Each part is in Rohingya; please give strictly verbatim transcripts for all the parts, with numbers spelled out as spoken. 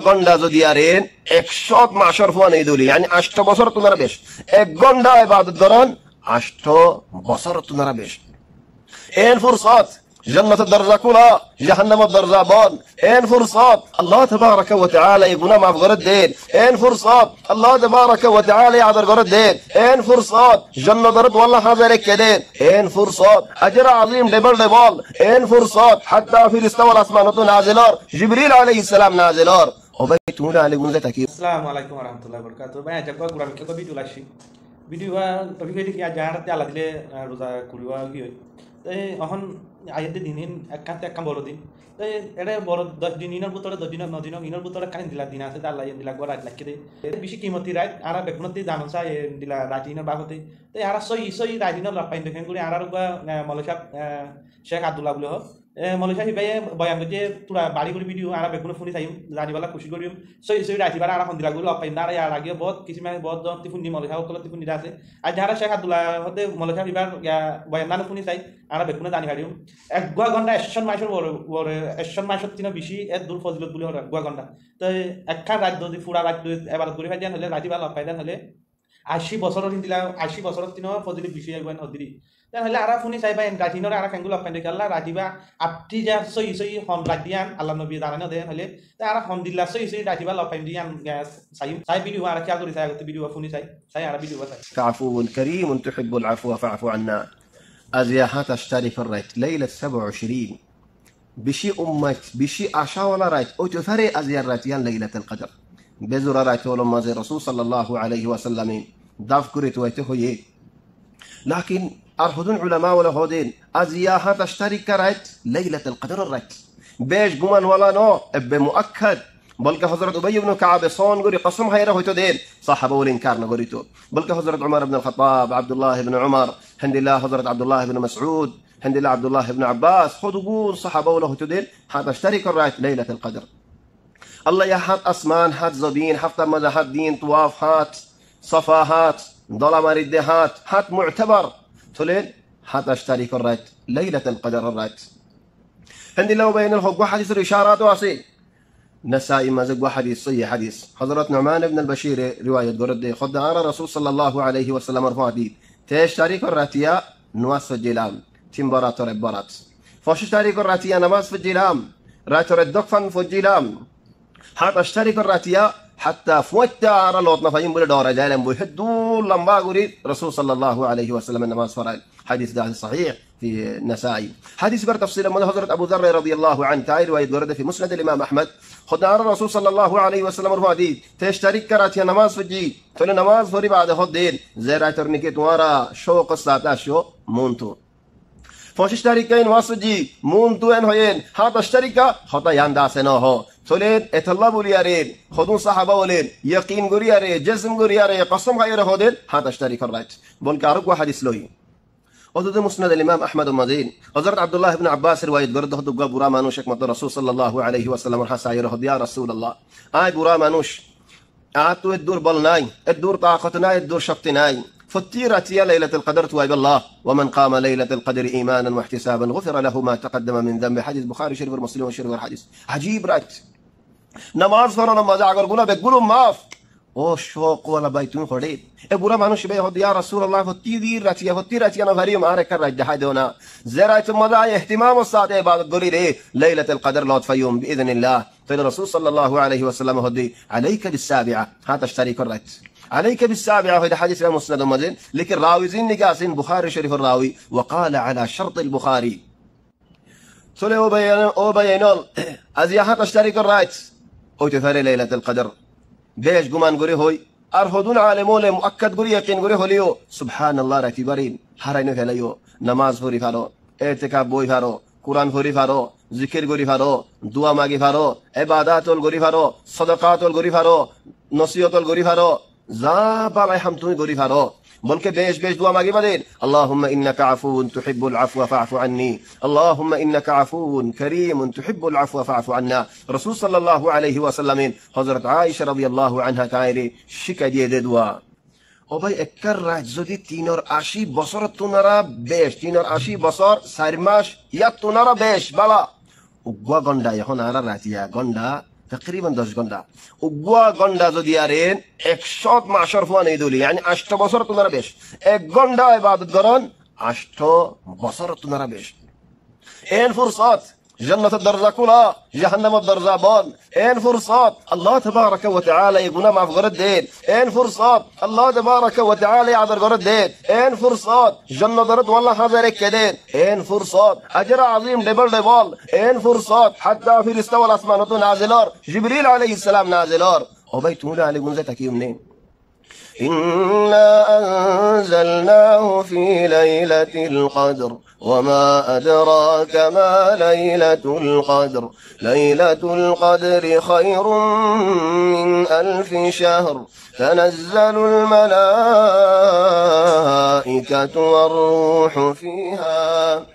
gónda zodi añára ek cót macór fuain dóilla, yáni ancto bosórottún aró beci. Ek gónda ebadot goron, ancto bosórottún aró beci. En fursot, jonnotor dorza kúla, jahannamor dorza bon. En fursot, Allah tabaraka wa taala e guná maf gorer de. En fursot, Allah tabaraka wa taala e ador gorer de. En fursot, jonnotor dorza Allah hazir raikké de. En fursot, ajre azim debol debol. En fursot, hatta firista ókkol asmanottú nazil ór, Jibril aláihis salam nazil ór. Ó bái, tuáñra ale gunze táki. Assalamu alaikum wa rahmatullahi wa barakatuhu. Bái, aijja uggwá gura mikká uggwá video loi aiccí. Video uggwá topic óilde ki, aijja añárattú Allah dile, ah, roza kuri uggwá ki ói. Te ehón aiyér de din hín ekkán te ekkán boro din. Te ere boro doc din, inor bútore doc din, no din, inor bútore ekkán endilla din asé de, Allah endilla uggwá rait raikké de. Te beci kimoti rait, añára beggúnottú zanon sá, endilla rait inor babote. Te añára sóiyi sóiyi rait inor loffain de, keén gorí añárar uggwá, ah, moloi sáb, ah, Sheikh Abdullah buli hoó. E, moloi sáb ibáye boyan goijjé, tura bari gorí video, añára beggúne fúni saiyum, zani bolla kucíc goijjum. Sóiyi sóiyi rait ibár añára hondilla gorí loffaiyum, añára yar age bout kisíme bout zon ttu fúnni, moloi sáb ókkol ttu fúnni de asé. Aijja añára Sheikh Abdullah hoó de moloi sáb ibár, ya, boyan nán fúni sai, añára beggúne zani fariyum. Ek uggwá gónda ek cót macór uore, uore, ek cót macór ttu beci eddur fozilot buli hoó ek uggwá gónda. Te ekkán rait zodi fura rait zodi ebadot gorí fari de óile, rait ibár loffaiyé de óile, aiccí bosór híndilla, aiccí bosór ttu fozilot beci aibó en hoddiri. Te óile añára fúni sai bái, rait inore añára keén gorí loffaiyum de ki, Allah rait ibá añárattú za sóiyi sóiyi hon rait diyan, Allah nobi zanai no de óile, te añára hondilla sóiyi sóiyi rait ibá loffaiyum diyan, ah, saiyum. Sai video añára kiyal gorí sai, agottú video fúni sai, sai añára video sai. إنك عفو كريم تحب العفو فاعف عنا. Aijja háñt aicc tarikor rait, Lailat saba wa ishrin. Beci ummid, beci acá wala rait óito fare aijjar rait yián Lailatul Qadr. Bezura rait ólor mazé Rosul sallallahu alaihi wasallame daf gorí tuwaito hoiyé. Lakin ar hodún ulama ókkole hoó de, aijja háñt aicc tarikka rait Lailatul Qadror rait. Bec guman wala no, ebbe muakkad. Bolke Hozrot Ubay ibn Kaab e sóon gorí kosom háiyore hoito de, sahaba ókkole inkar no gorito. Bolke Hozrot Umar ibn al-Khattab, Abdullah ibn Umar, héndilla Hozrot Abdullah ibn Masud, héndilla Abdullah ibn Abbas, hodún sahaba ókkole hoito de, háñt aicc tarikor rait Lailatul Qadr. Allah ye háñt asman, háñt zobin, háftar mazé háñt din, tuwaf háñt, safa háñt, dola maridde háñt, háñt mu'tabar. Tóile háñt aicc tarikor rait Lailatul Qadror rait. Héndilla ó bái, enor uggwá hadisor icárat ó asé. Nasai mazé uggwá hadis, sóiyi hadis. Hozrot Nu'man ibn al-Bashir e riwayot gorer de, hoó de añára Rosul sallallahu alaihi wasallamor fúañti teic tarikor ratiya nomaz foijjílam, tin barator ek barat. Foñcic tarikor ratiya nomaz foijjílam, raitor eddúa fán foijjílam. Háñt aicc tarikor ratiya hátta fúañtta añára lot no faiyum buli dhorai zailam boi, héddur lamba gorí Rosul sallallahu alaihi wasallame nomaz forail. Hadis de asé sahih. Fi Nasai. Hadis ibár tafsiror mazé Hozrot Abu Zarr radiyallahu anhu e riwayot gorer de fi Musnad al-Imam Ahmad. Hoó de añára Rosul sallallahu alaihi wasallamor fúañti teic tarikka ratiya nomaz foijjí, tóile nomaz fori bade hoó de, ze raitor niki tuáñra cóukor sáte aiccó, muúntu. Foñcic tarikka nomaz foijjí, muúntu en hoiyén, háñt aicc tarikka, hotá yián de asé no hoó. Tóile etolla buli aré, hodún sahaba ókkole yakin gorí aré, jezm gorí aré, kosom háiyore hoó de, háñt aicc tarikor rait. Bolke ar uggwá hadis loi. Ótode Musnad al-Imam Ahmad or mazé Hozrot Abdullah ibn Abbas e riwayot gorer de, hoó de uggwá bura manúic ek morotaba Rosul sallallahu alaihi wasallamor hañsé aiyore hoó de, "Ya Rasulallah, añí bura manúic, añáttu eddur bol nai, eddur takot nai, eddur cokti nai. Fottí ratiya Lailatul Qadr tuwaibólla, wa man qama Lailatal Qadri imanan wa ihtisaban ghufira lahu ma taqaddama min dhanbi." Hadis Bukhari Shorif ar Muslim Shorif or hadis. Ajib rait. Nomaz foronor mazé agor guná beggún maf. Ó cóuk wala bái, tuñí hoçé? E bura manúic ibáye hoó de, "Ya Rasulallah, fottí din ratiya, fottí ratiya no farim, añáre ekkán rait dehái dona. Ze raitor mazé añí ehtimamor sáte ebadot gorí re, Lailatul Qadr lot faiyum bi idhnillah." Tóile Rosul sallallahu alaihi wasallame hoó de, "Alaika bis-sabi'a", háñt aicc tarikor rait. "Alaika bis-sabi'a" hoó de hadis ibá Musnador mazé, lekin rawi zin niki asé, Bukhari Shorifor rawi, "wa qala ala shartil Bukhari." Tóile ó bái, ó bái ainol, aijja háñt aicc tarikor rait óito fare Lailatul Qadr. Bec guman gorí hoi, ar hodún alem ókkole muakkad gorí yakin gorí hoileyo, subhanallah, rait ibár in hárai no félaiyo, nomaz fori faro, etekaf boi faro, Kuran fori faro, zikir gorí faro, dua magi faro, ebadat ókkol gorí faro, sodakat ókkol gorí faro, nosiyot ókkol gorí faro, za bálai ham tuñí gorí faro. Bolke bec bec dua magiba de, "Allahumma innaka afuwwun tuhibbul afwa fa'fu anni. Allahumma innaka afuwwun karimun tuhibbul afwa fa'fu anna." Rosul sallallahu alaihi wasallame Hozrot Aisha radiyallahu anha táire cíkai diye de dua. Ó bái, ekkán rait zodi tinor aci bosórottún aró bec, tinor aci bosór, sair mac, yáttún aró bec bála. Uggwá gónda, ehón añára ratiya gónda, Takriban doc gónda. Uggúa gónda zodi ar en ek cót macór fuain óile, yáni ancto bosórottú nara bec. Ek gónda ebadot gorón, ancto bosórottú nara bec. En fursót, jonnotor dorza kúla, jahannamor dorza bon. En fursót, Allah tabaraka wa taala e guná maf goré dé. En fursót, Allah tabaraka wa taala e ador goré dé. En fursót, jonnotor dualla háza raikké dé. En fursót, ajor azim debol debol. En fursót, hátta firista wal asmanottú nazil ór, Jibril aláihis salam nazil ór. Ó bái, tuáñra ale gunze takiyum né. إنا أنزلناه في ليلة القدر وما أدراك ما ليلة القدر ليلة القدر خير من ألف شهر تنزل الملائكة والروح فيها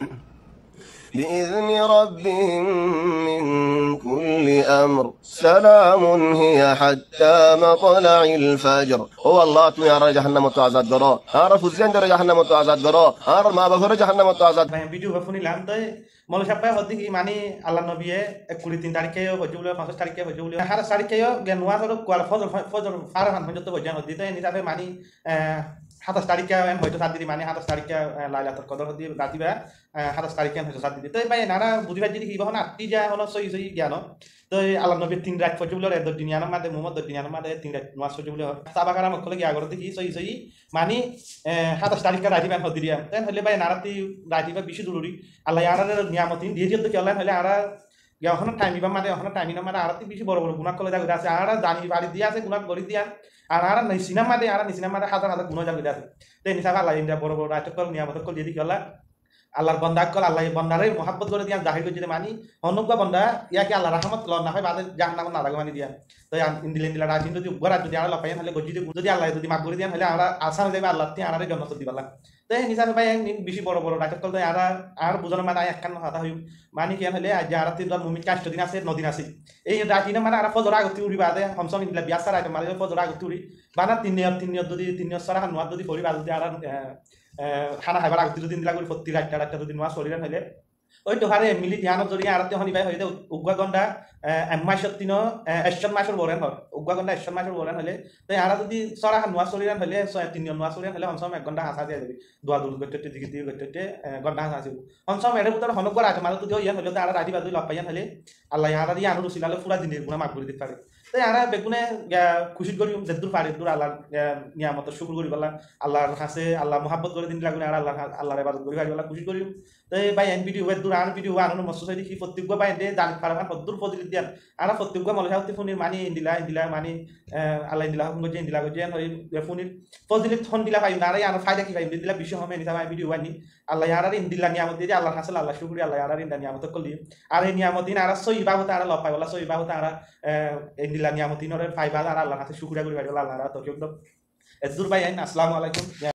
بإذن ربهم من كل أمر سلام هي حتى مطلع الفجر. Ó Allah, tuñí añáre jahannamottú azad goró, añár fuainore jahannamottú azad goró, añár mabafore jahannamottú azad. Bái, video fúnilam, toi Moloi sáb bái hoódde ki, mani, Allar nobiye ek kuri tin taríkka yó foijjé bóli, foñsíc taríkka yó foijjé bóli, háñtaic taríkka yó giyé nuwás foijjé, kual fozor, fozor far fan foijjonto foijjé hoódde. Toi en hísafe, mani, eh, háñtaic taríkka en hoito sádde, mani, háñtaic taríkka, eh, Lailatul Kodor hoódde, rati ba, eh, háñtaic taríkka en hoito sádde. Toi bái, añára buzí faijjí de ki, ibá hono attí za, hono sóiyi sóiyi giyan. Toi Allar nobiye tin rait foijjé bóli, e doc din iyanor maze, muúmot doc din iyanor maze tin rait nuwás foijjé bóli. Sáhaba keram ókkole giya goré de ki, sóiyi sóiyi, mani, eh, háñtaic taríkka rati bá hoódde. Toi en hoilé bái, añárattú rati bá beci zoruri. Allah añáráre niyamot in diyé diyé de ki, Allah en hoilé añára giya hono thaim ibár maze, hono thaim inor maze añárattú beci boro boro guná ókkol zai gorí asé. Añára zani fari de asé, guná gorí de. Ar añára nisinar maze, añára nisinar maze házar házar guná zai gorí asé. Te en hísafe Allah en za boro boro rait ókkol, niyamot ókkol diyé de ki, Allah Allar bonda ókkol, Allah e bondare muhábbot goré de yián zahir goijjé de, mani, honó uggúa bonda, yá ki Allar rahmot loi no fai, bade jahannamot no zagói, mani, de yián. Toi endilla endilla rait in zodi uggúa rait zodi añára loi fai yián hoilé goijjé de, zodi Allah e zodi maf gorí de yián hoilé añára asan ói zaibo Allattú añáráre jonnotot dibolla. Toi en hísafe bái, en beci boro boro rait ókkol, toi añára, añár buzonor maze añí ekkán hotá hoiyum, mani, ki yián hoilé, aijja añárattú dóro muúmit ancto din asé, no din asé. Ei rait in maze añára fozor agottú uçí bade, hom se hom endilla biyasá rait in maze fozor agottú uçí, bana tin niyot, tin niyot zodi, tin niyot sóra nuwás zodi fori bade zodi añára, eh, eh, hána háibar agottú zodi endilla gorí fottí raitta raitta zodi nuwás fori yián hoilé, ói to fare, minit iyanor zoriya añárattú hon ibá hoiyé de uggúa gónda, eh, ek macór tin, eh, ek cót macór bor en hoó, uggúa gónda ek cót macór bor en hoilé, toi añára zodi sóra nuwás fori yián hoilé, so-, tin niyot nuwás fori yián hoilé, hom se hom ek gónda háñsa zai zaibo. Dua durud goitte goitte, zikir goitte goitte, eh, gónda háñsa zaibo. Hom se hom ere bútore honó uggúa rait in maze zodi yián hoilé, toi añára rait in bade loi fai yián hoilé, Allah añáráre yiánor usila loi fura zindigi guná maf gorí dito fare. Toi añára beggúne, eh, kucíc goijjum, zeddúr fari eddúr Allar, eh, niyamot cúkur goríbolla, Allar hañse, Allah muhábbot goré de endilla gorí añára Allar ha-, Allar ebadot gorí faribólla kucíc goijjum. Toi bái, en video eddúr, añár video añára mosús óiye de ki, fottí uggúa bái de zanit fare fan hoddúr fozilot de yián. Añára fottí uggúa moloi sáb ottu fúnir, mani, endilla, endilla, mani, eh, Allah endilla hókum goijjé, endilla goijjé, en hoi, e fúnir. Fozilot hondilla faiyum, añára yiánor faida ki faiyum, endilla beci hom en hísafe añí video bainní. Allah añáráre endilla niyamot diyé de, Allar hañse Allar cúkuriya, Allah añáráre endilla niyamot ókkol diyé. Ar e niyamot in añára sóiyi babote añára loi faibolla, sóiyi babote añára, eh, endilla niyamot inore fai bade añára Allar hañse cúkuriya gorí faribólla Allah añáráre toufik douk. Eddúr bái ain, assalamu alaikum.